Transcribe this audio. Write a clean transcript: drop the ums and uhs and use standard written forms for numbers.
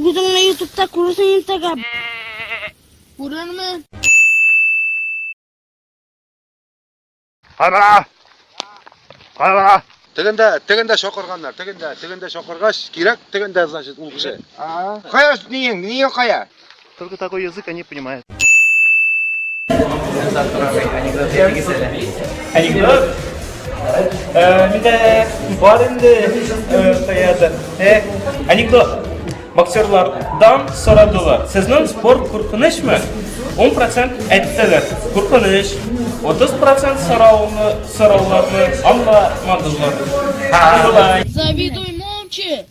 Үзеңне ютубта күрерсең иртәгә. Күрермен. Кара! Кара! Тегендә, тегендә чакырганнар, тегендә, тегендә чакыргач, кирәк, тегендә, значит, ул кеше. Кая ниең, ниең кая? Только такой язык они понимают. Анекдот? Миндә бар инде каядыр. Анекдот. Боксерлардан сорадылар. Сезнең спорт куркынычмы? 10% әйттеләр. Куркыныч. 30% сорауны сорауларны аңламадылар. Завидуй молча.